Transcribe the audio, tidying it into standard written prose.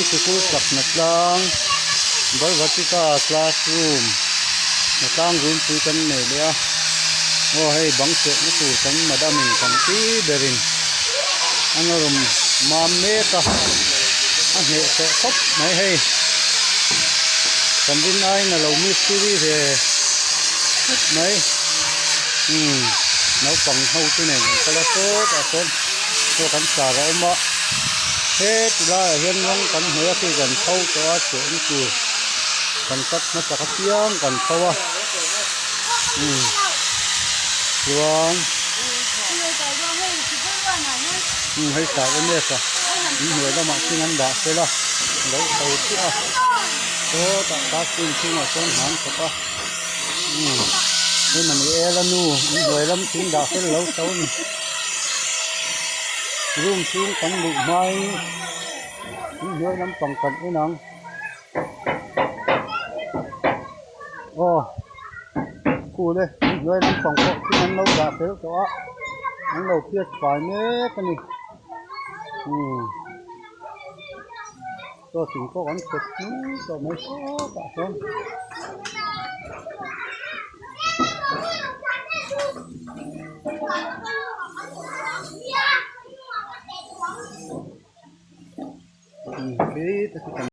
Sikul sak hnatlang Balvatika classroom hnatlang runpui kan nei leh a aw hei bang chehna tur kan madam in kan pi berin a nawrm mam mek a a hneh tawh khawp mai hei kan rin aiin a lo mistiri ve khawp mai umm naupang ho te nen an kal a sawtah sawn chaw kan sar a awm a heti laiah hian rawng kan hnawih a khi kan tho tawh a chehna tur kan cut hmasak apiang kan tho a umm chuan umm hei sar em em a inhnuai lamah thing an dah fel a a lo chho chiah a sawtah classroom chhungah sawn hna an thawk a umm hei mahni ela nu inhnuai lam thing dah fel lo chho a ni. Room chhung kan luh hmain inhnuai lampang kan en ang aw cool e inhnuai lampang pawh thil an lo dah fel tawh a an lo phiat fai mek a ni umm chaw thing pawh kan chhawp hnung tawh mai sawtah sawn.